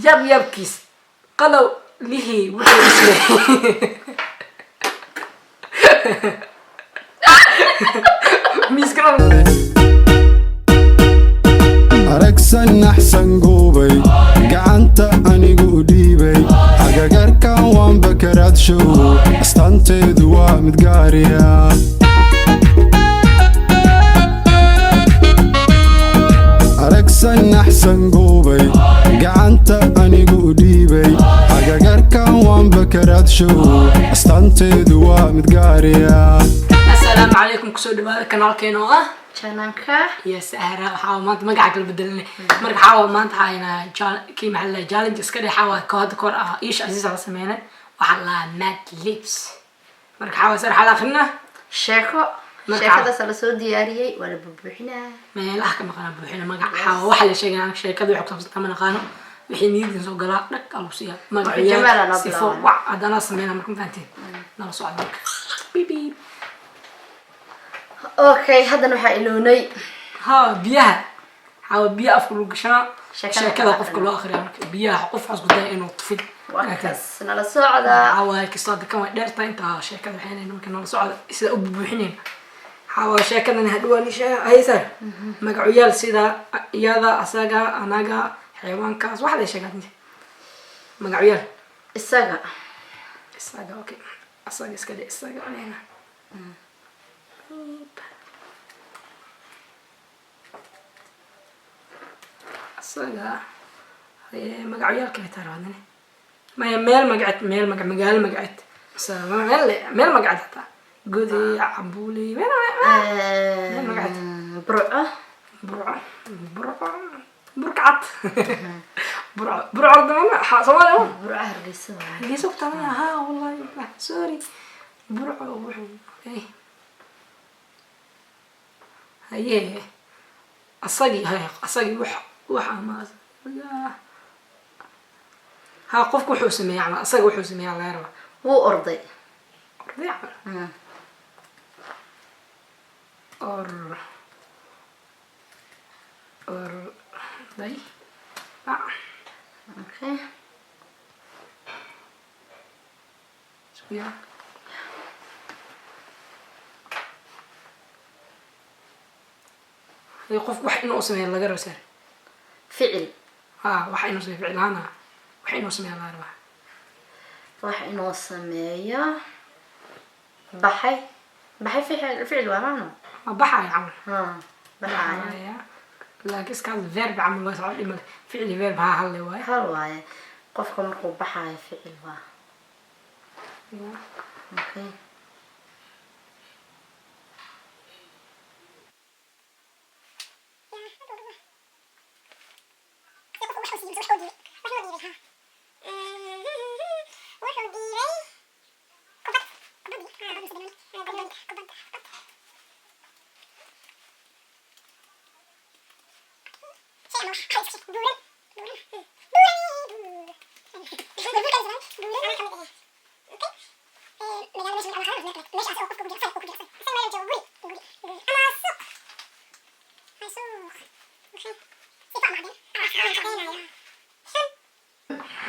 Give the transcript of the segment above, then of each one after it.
Yab yabkiis qalow lihii wuxuu isleeyay miiska. Aragsan naxsan guubay, gacanta anigu u dhiibay, agagarkan waanba karaadshow, astaanteedu waa mid gaariya. Aragsan naxsan guubay, gacanta anigu u dhiibay, agagarkan waanba karaadshow, astaanteedu waa mid gaariya. Assalaamu calaykum, kusoo dhawaada kanaalkeena oo ah Jananka iyo Sahra. Waxaa maanta magaca kala bedelinay. Marka waxaa maanta waxaa kii maxaa la challenge iska dhex waxaa ka hadda kor ah Iisha Casiis la sameynay, waxaa la Mad Libs. Marka waxaa sar xal akhrina sheeko. Sheekadaas la soo diyaariyey, waa la bubuuxinaa. Meelaha ka maqana buuxina magaca. Waxaa waxa la sheegay sheekada waxay ku saabsan ma naqaano, wixii niyadiin soo galaa dhag alu siiya magacu. Marka Jamaal aa noo sifo bilaabay. Wac haddana sameyna. Marka ma fahanteen, nala socda marka. Beep beep. Okay, haddana waxaa ilownay. Ha, biyaha waxaa biyo afka lagu gashanaa. Sheekada sheekada kala qofka loo akhriya. Marka biyaha qof waxaa isku daya inuu tufin. Waa kaas, nala socda. Waxaa waaye kastoo hadda kan way dheertahay intaa sheekada waxaynayna. Marka nala socda sida u bubuuxinayna. Waxaa waaye sheekadan hadhowaa ni sheega haysa magacuyaal sida iyada, asaga, anaga, xayawaankaas wax lay sheegaa magacuyaal. Isaga. Isaga, okay, asaga iska dhe, isaga alena. Isaga magacyaalka ay tahay maya, meel magaced, meel magac, magaalo magaced, mise meel meel magaced, hataa Goday, Cambuuli, meel meel magaceed. Burco. Burco, Burco, Burkacad, Burco, Burco dama Soomaaliya. Burco Hargeysa waaye. Hargeysa ku taala ha, wallahi sorry, Burco wuxuu okay haye asagii haye asagii wax ama ha qofku wuxuu sameeyay camal, asaga wuxuu sameeyaa laga rabaa. Wuu orday. Orday camal. Orday. Ah. Okay. Isku yaa. Haye qofku wax inuu sameeyo laga rabo sar. Ficil. Ha, wax inuu sameeyo ficil ahaan ah. Wax inuu sameeyo laga rabaa. Wax inuu sameeyo, baxay, baxay, ficil, ficil waa maano. Ma baxaya camal. Ha, baxaya. Baxaya, laakiin iska hadal verb camal waa socod dhimale, ficli verb ha halle waaye. Hal waaye, qofka markuu baxaayo ficil waa. Okay.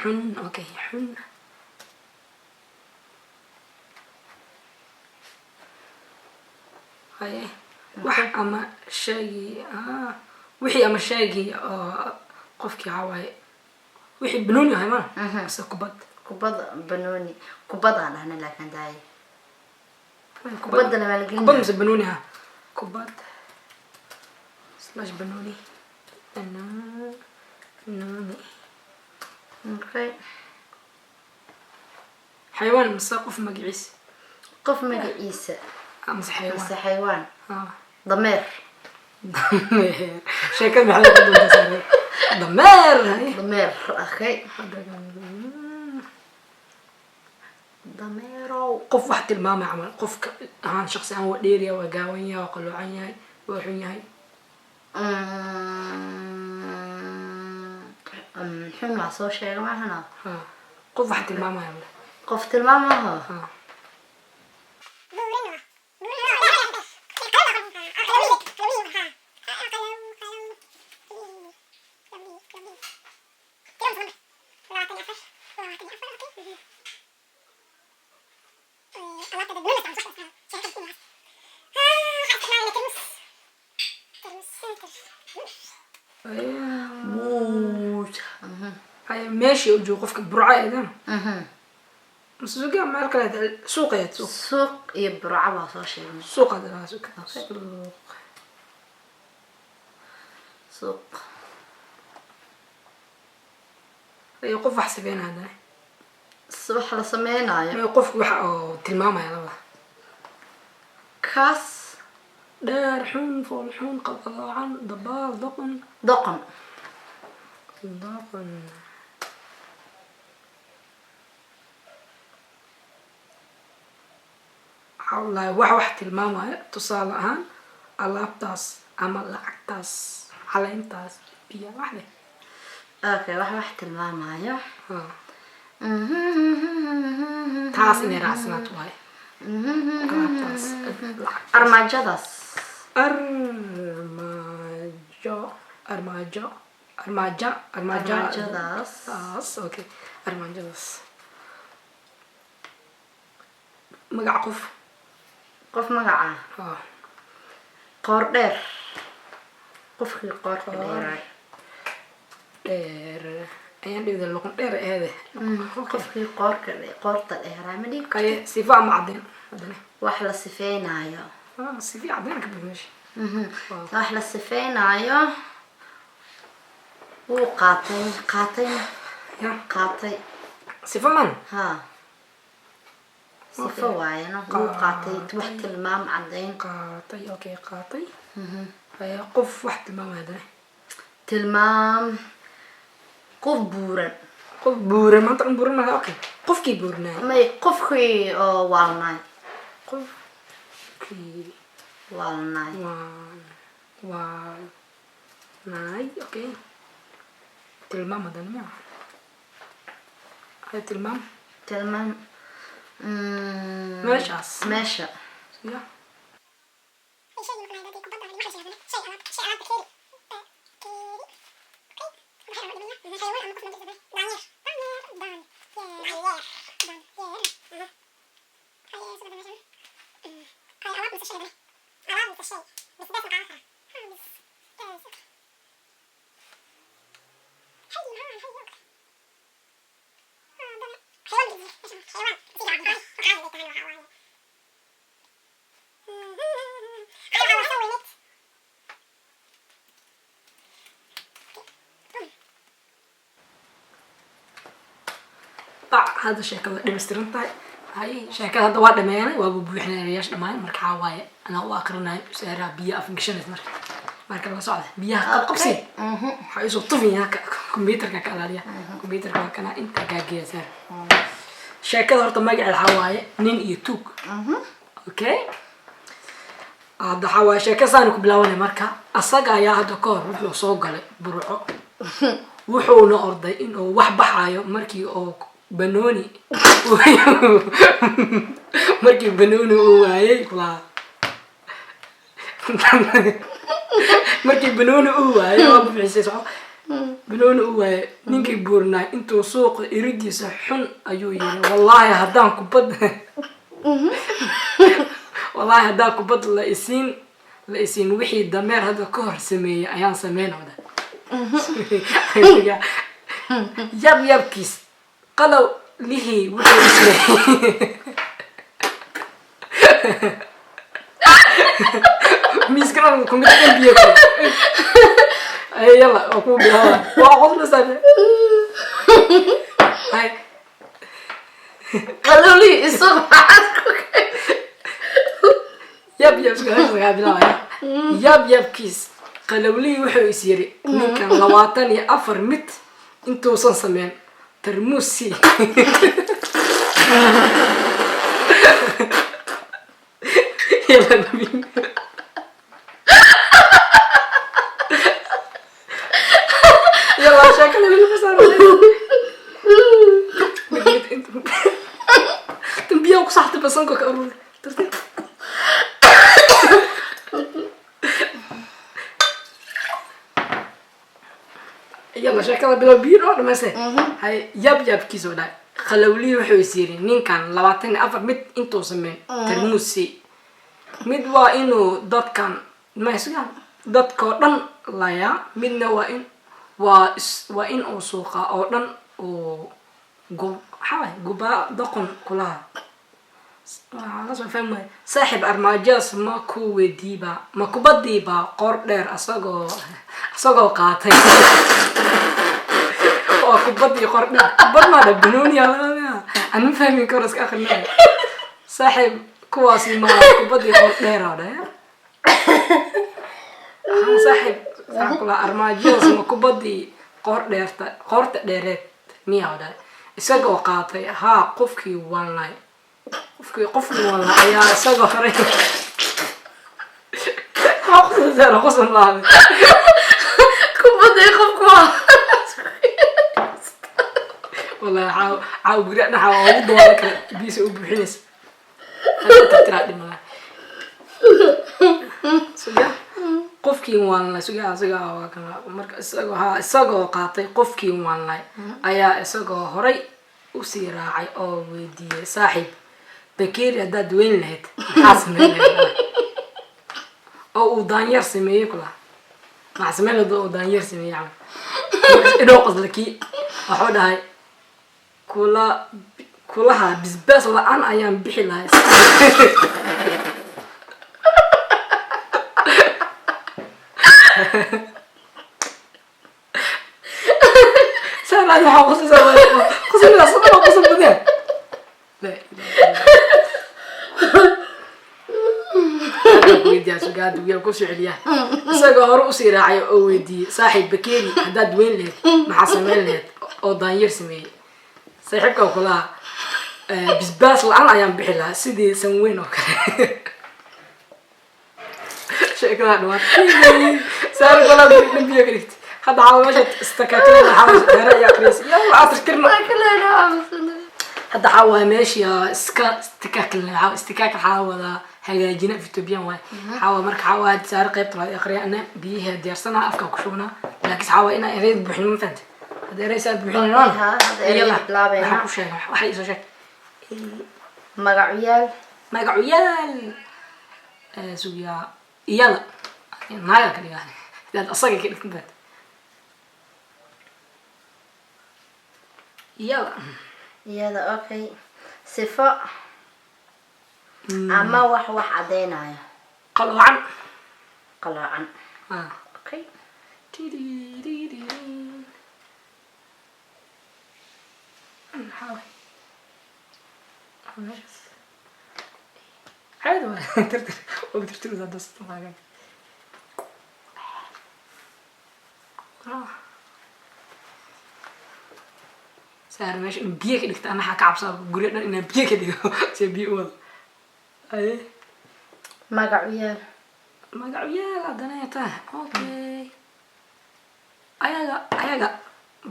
Xun, okay, xun. Haye wax ama shaygii wixii ama shaygii oo qofkii waxaa waaye wixii banooni ahay mana mise kubad. Kubad, banooni, kubad aan dhahna, laakiin daaye kubad. Kubaddana waa la gelin. Kubad mise banooni ha, kubad slash banooni, banooni. Okay. Xayawaan mise qof magaciisa? Qof magaciisa. Ah, mise xayawaan. Mise xayawaan. Ah. Dameer. Dameer, sheekada maxay ku doontaa saaray dameer, haye. Dameer, okay, dameerow. Qof wax tilmaamay camal, qofka ahaan shaqsi ahaan, waa dheer yahay, waa gaaban yahay, waa qaloocan yahay, waa xun yahay. Xun waa soo sheega maahana. Ha, qof wax tilmaamaya male. Qof tilmaamaha. Ha. Buuj. Haya, meeshii uu joogo qofka, Burco eedana masuuqa, meel kale, suuqeed, suuq. Suuq iyo Burco baa soo sheegnay. Suuqaad dhahaa, suuq, suuq. Suuq. Haya, qof wax sameynaya haddana. Wax la sameynaayo. May, qofku waxa oo tilmaamaya labada. Kaas. Dheer, xun, fool xun, qalqaloocan, dabaal, doqon. Doqon. Doqon. Waxaa wallaahi wax tilmaamaya, tusaale ahaan alaabtaas ama lacagtaas, caleyntaas, biya, wax leh. Okay, wax tilmaamayo. Ha. Taas inay raacsanaato waaye, alaabtaas, lacag. Armaajadaas. Armaajo, armaajo, armaaja, armaaja. Armaajadaas. Taas, okay, armaajadaas. Magac qof. Qof magaca. Ha. Qoor dheer, qofkii qoorka dheeraay. Dheer ayaan dhibda, luqun dheer eede. Qofkii qoorka qoorta dheeraay ma dhihi. Kaye, sifa ama cadeen haddana. Wax la sifeynaayo. Ah, sifi cadeen ka bix meesha. Wax la sifeynaayo wuu qaatay, qaatayna. Ya. Qaatay. Sifa man. Ha, sifo waayano, wuu qaatay, wax tilmaam, caddayn. Qaatay, okay, qaatay. Haye, qof wax tilmaamaya haddana. Tilmaam, qof buuran. Qof buuran, maanta dhan buuran maaha. Okay, qofkii buurnaay. May, qofkii oo waalnaay. Qofkii waalnaay. Waan waalnaay, okay. Tilmaam haddana miya? Haye, tilmaam. Tilmaam. Meeshaas. Meesha. Ya. Bac, hadda sheekada dhammaystiran tahay. Hay, sheekada hadda waa dhameeyay, waaba buuxinayaasha dhammaan. Marka waxaa waaye anaa u aqrinayo seeraha biyo afan gashanaysa. Marka la socda biyaha qabqabsi, waxaa isoo tufinyaa computerka, ka ilaaliya computerka, waa kana inta gaageeya. Seer, sheekada horta magaceeda waxaa waaye Nin iyo Tuug. Okay, hadda waxaa waaye sheeka saani ku bilaabanay. Marka asaga ayaa hadda ka hor wuxuu soo galay Burco, wuxuuna orday inuu wax baxayo markii banooni uu waayey kulaa, markii banooni uu waayey, waa bixisay soco, banooni uu waayey ninkii buurnaay intuu suuqa iridiisa xun ayuu yiri, "Wallaahi haddaan kubad la isiin, wixii dameer hadda ka hor sameeyey ayaan sameynawda." Yab yabkiis qalow lihii wuxuu isleeyay miiskana computer biyo ku ay, yalla, waa ku bilaaba, waa qoslaysaa. Hay. Qaloli isagu maxaad ku Yab yab bilaabaya. Yab yabkiis qalowlihii wuxuu is yiri, "Ninkan 24 mid intuusan sameyn tarmuusi." Yalla, nabi. Yalla, sheekada weli ma saaro. Mid mid tan biyaha ku saxtay, basanka ka aruuray, tartiib. Yalla, sheekada. Sheekada bilow, biyo oo dhamayse. Hay, yab yabkiisoo dhahay qalowlihii wuxuu is yiri ninkan 24 mid intuu sameyn tarmuusi, mid waa inuu dadkan maysuga dadkoo dhan layaa, midna waa in uu suuqa oo dhan uu waxaa waay gubaa doqon kulaha. Waxaa lasoo fahmi waaya. Saaxiib, armaajadas ma ku weydiiba, ma kubadiiba qoor dheer asagoo qaatay waa kubadii qoor dheer, kubad maadha banooniya aan ma fahmi karo, iska akrinaya. Saaxiib, kuwaasi ma kubadii qoor dheer oo dhe. Saaxiib, waxaan kula armaajadas ma kubadii qoor dheerta, qoorta dheereed miyaa dhahay isagoo qaatay? Haa, qofkii wanlay, qofkii wanlay ayaa isagoo horay qusan lahaday. Kubadday qofku waa. Wallahi caaw caaw gurya dhaxa waa ugu dawaalan kara biisa u buuxinaysa. Hadda tirtiraa dhimala suga. Qofkii waanlay suga suga waa kana. Marka isagoo, haa, isagoo qaatay qofkii waanlay ayaa isagoo horay usii raacay oo weydiiyey: "Saaxiib, bakeeri haddaad weyn lahayd maxaa sameyn lahayd?" Oo uu daanyeer sameeyey kula, maxaa sameyn lahayd oo uu daanyeer sameeyey camal. Inuu qosla kii waxuu dhahay kula kulaha bisbaas la-aan ayaan bixi lahay. Saan waxaa qoslaysaa, qoslaysaa saddex qosol badeen. La ilaaha illa weydiiyaa sugaada wiyaa kusoo celiyaa. Isagoo hore usii raacay oo weydiiyey: "Saaxiib, bakeeri haddaad weyn lahayd maxaa sameyn lahayd?" Oo daanyeer sameeyey. Saaxiibka kulaha bisbaas la-aan ayaan bixi lahaa sidii sanweyn oo kale. Sheekada dhawaad saar kala biyo ka dhigtay. Hadda xawa meesha istakaakada xawa dheere iyo aqriyas yalla atirtirno. Hadda waxaa waaye meeshii iska istikaakil, waxaa istikaakil waxaa wada hagaajina af Ethiopian waaye. Waxaa waaye marka waxaa waaye saare qaybta labaad aqriya, ana biyaha diyaarsanaa, afka ku shubnaa, laakiin waxaa waaye inaa ereyada buuxin. Ma fahantay? Hadda erey saa buuxin. Okay, ha, hadda ereyada bilaabeynaa. Waxaa ku sheegay, waxay isoo sheeg. Magacuyaal. Magacuyaal. Sugiyaa iyada naaga ka dhigaa sidaad asaga ka dhigtin baad iyada. Iyada, okay. Sifo ama wax cadeynayo. Qaloocan. Qaloocan. Ah. Okay. Maxaa waay? Ah, meeshaas. Caadi waay. Tirtir. Waa tirtiraysaa dasta laagan. Ah. Saar meesha in biyo ka dhigta ana waxaa ka cabsaa guryo dhan inaan biyo ka dhigo si biyo u wado. Aye. Magacuyaal. Magacuyaal haddana taa. Okay. Ayaga, ayaga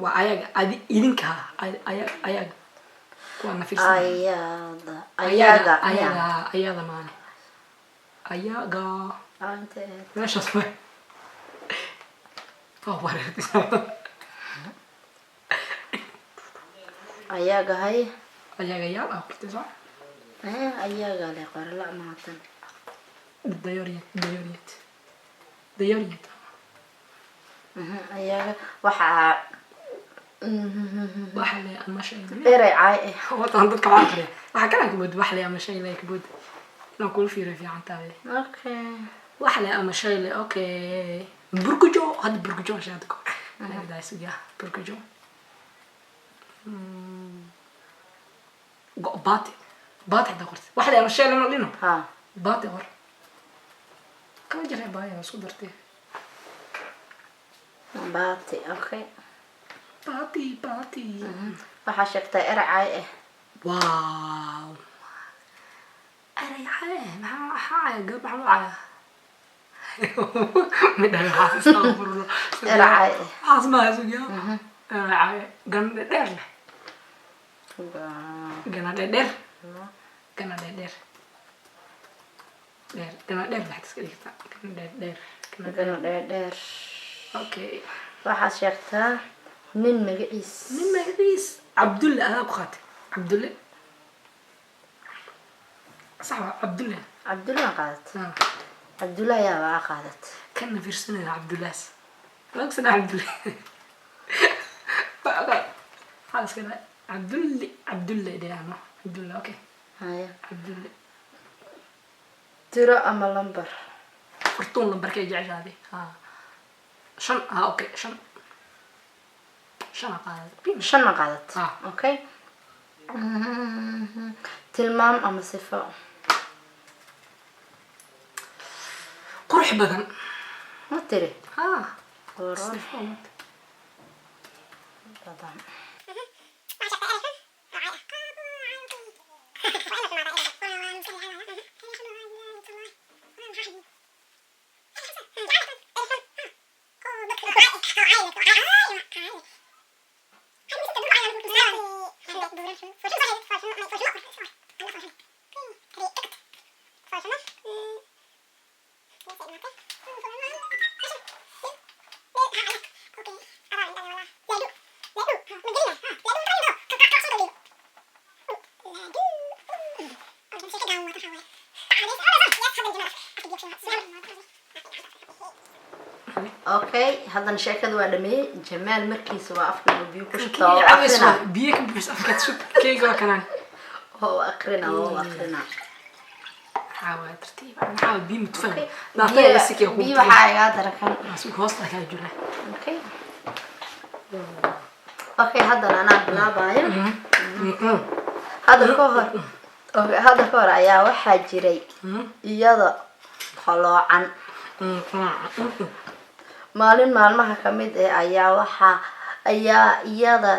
waa ayaga, adi idinka ayaga, ayaga kuwa nafirsan. Ayada. Ayaga. Ayaga. Ayaga, ayada maane, ayaga. Ah, inta ahayd. Meeshaas waay, waa wareertay. Ayaga hay. Ayaga yaal aa qortay soo. Eh, ayaga le qorala maatan. Dayoriyad, dayoriyad, dayoriyad. Ayaga waxaa Waxa le ama shay. Erey caay eh. Wataan dadka waa aqriya waxa kale kabod, wax le ama shay le kabod inaan kula fiiriyo fiican tahay. Okay. Wax le ama shay le, okay. Burkujo hadda, burkujo aan sheegay kahor anaga sugaa burkujo. Baati, baati hadda qortay, wax le ama shay le ma dhino. Ha. Baati qor, kama jiray baaya isku dartay. Baati, okay. Baati, baati. Waxaa sheegtay erey caay eh. Wow, erey caay maxaa caaya? Gabadh maxaa loo caaya? Midhaha waxaas, astaghfirullah. Erey caay eh. Waxaas maaha sugaa erey caay. Gana dheer leh, gana dheer, gana dheer dheer dheer, gana dheer maxaad iska dhigtaa? Gana dheer dheer, gana dheer. Gano dheer dheer. Okay. Waxaad sheegtaa Nin magaciis. Nin magaciis Cabdulle adaa ku qaatay. Cabdulle sax waa Cabdulle. Cabdulla qaadat. Ah. Cabdulla ayaa waa qaadat. Kana fiirsanaya Cabdullaas magsana Cabdulle. Waxaa iska dhahay Cabdulle, Cabdulle dhehano, Cabdulle, okay. Haya. Cabdulle. Tiro ama lambar. Furtuun lambarkay jeceshaadi? Ha, 5. Ha, okay, 5, 5 qaaday. 5 ma qaadat? Ah. Okay, tilmaam ama sifo. Qurux badan. Ma tiri? Ha. Qurux sifo. badan. Okay, haddana sheekada waa dhameeyey. Jamaal markiisa waa afka inuu biyo ku shubto oo Cabays. akhrina. Waa biyo ka buuxis afkaad sug. Keyga waa kanaan. Oo akhrina, oo akhrina. Waxaa waaya tartiib, maxaa waaya, biyo mutufan. Okay. Daaqada la sikiya. Biyo waxaa igaa darakan. Sug, hoosta kaa jira. Okay, haddana anaa bilaabayo. Hadda ka hor, okay, hadda ka hor ayaa waxaa jiray iyada qaloocan. Maalin maalmaha ka mid eh ayaa waxaa ayaa iyada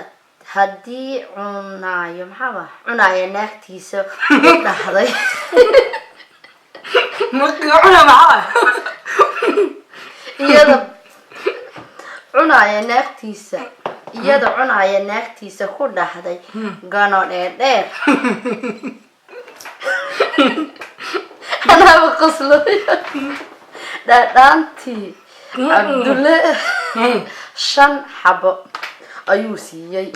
haddii cunaayo, maxaaba cunaaya, naagtiisa u dhahday. Cuna maxaa? Iyada cunaaya naagtiisa, iyada cunaaya naagtiisa ku dhahday gano dheerdheer. Anaaba qoslooy. Dhadhaantii Cabdulle 5 xabo ayuu siiyey.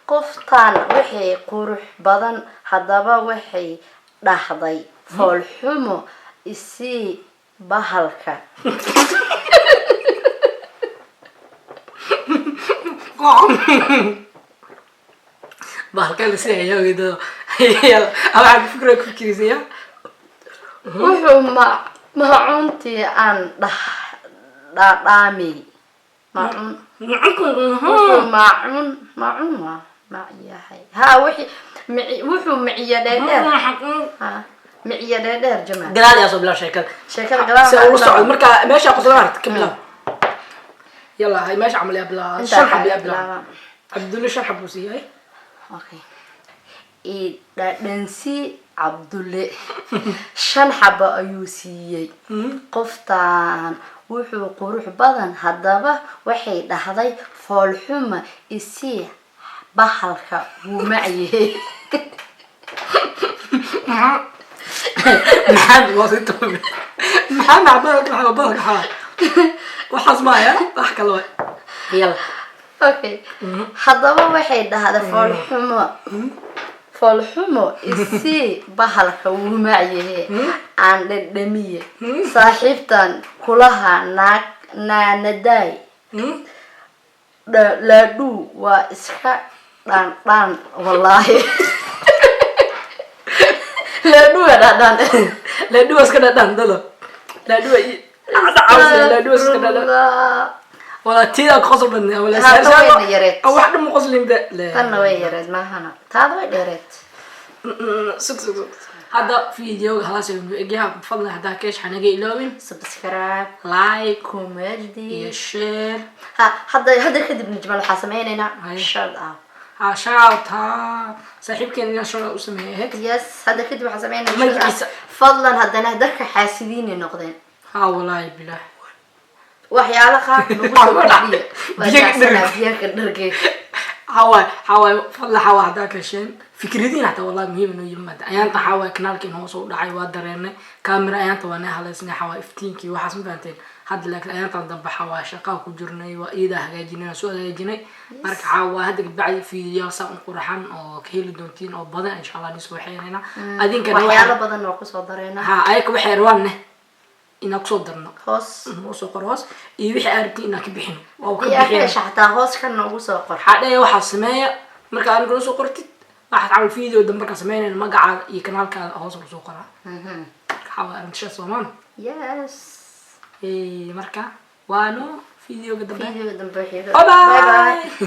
Qoftaan waxay qurux badan. Haddaba waxay dhahday, foolxumo, isii bahalka. Bahalka la siiyaya weydo waxaa ku fikra ku fikiraysa. Wuxuu ma macuuntii aan dhah dhadhaami macuun, wuxuu macuun, macuun waa macyahay ha wixii wuxuu miciyo dheerdheer, ha miciyo dheerdheer, Jamaal. Gadaal ayaa soo bilaab sheekada. Sheekada gadaal. Si ula socdo marka meesha qosla aragta ka bilaab. Yalla, hay, meesha camal yaa bilaab. Intaa 5 xab yaa kaa bilaab. bilaaba. Cabdulle 5 xab uu siiyay. Okay, i dhadhansi. Cabdulle 5 xabo ayuu siiyey. Qoftaan wuxuu qurux badan. Haddaba waxay dhahday, foolxuma, isii bahalka, wuu macyahey. Maxaad waa si toobay? Maxaa bahalka, maxaa bahalka, xaa waxaas maaya, wax kale waay. Yalla. Okay, haddaba waxay dhahday, foolxumo, foolxumo, isii bahalka, wuu macyahe, aan dhadhamiye. Saaxiibtan kulaha naag naanadaay. Laadhuu waa iska dhaan dhaan, wallaahi laadhuu waa dhaandhaan. Laadhuwa iska dhadhan dalo, laadhuwa i dhacawsa, laadhuwa iska dhadhan. Walaa tiida qosol badnaa walaa. Ha, tan wayna yareed. Wax dhan ma qoslin ba. Tanna way yareed maahana, taada way dheereed. Sug, sug, sug. Hadda videoga halaas ayuu egyaha. Fadlan haddaa keesh hanaga iloobin subscribe, like comedy iyo share. Ha, hadda kadib Najmal waxaa sameynaynaa Haye. shout out. Ha, shout. Ha, saaxiibkeen inaan shout out u sameeyay ahayd. Yes, hadda kadib waxaa sameynaynaa shout out. Magaciisa. Fadlan haddana dadka xaasidiinay noqdeen. Ha, walaahi bilah. Waxyaalo qaar lagu soo kordhiyo waa Biyo ka jecsanaa. dherg. Biyo ka dhergay. Xawaay, xawaay, fadlan xawaay haddaa ka hesheen fikradiin xataa wallahi muhiim inoo yimaada. Ayaanta xawaay kanaalkiin hoos u dhacay waa dareenay. Kaamira ayaanta waa nay haleysnay xawaay iftiinkii waxaas, ma fahanteen? Hadda laakiin ayaantan dambe waxaa waa shaqaa ku jirnay, waa iyadaa hagaajinay, waa soo hagaajinay. Marka waxaa waa hadda kabacdi fiidiyoyaal saa u qurxan oo ka heli doontiin oo badan, insha Allah, nisoo waxeynayna adinkana. Waxyaalo badan waa kusoo dareynaa. Ha, ayaka waxay rabaan neh inaan kusoo darno. Hoos. Noo soo qor hoos iyo wixii aad rabtiin inaan ka bixino, waa ka iyo bixin. Akeesha xataa hoos ka noogu soo qor. Waxaa dhaya waxaa sameeya marka adiga noo soo qortid, waxaad camal video dambe markaa sameynayna magacaada iyo kanaalkaada hoos lagu soo qoraa. Marka waxaa waa arrintashaa soomaan. Yes. Marka waano videoga dambe. Videoga dambe xiga. Bye bye. Bye.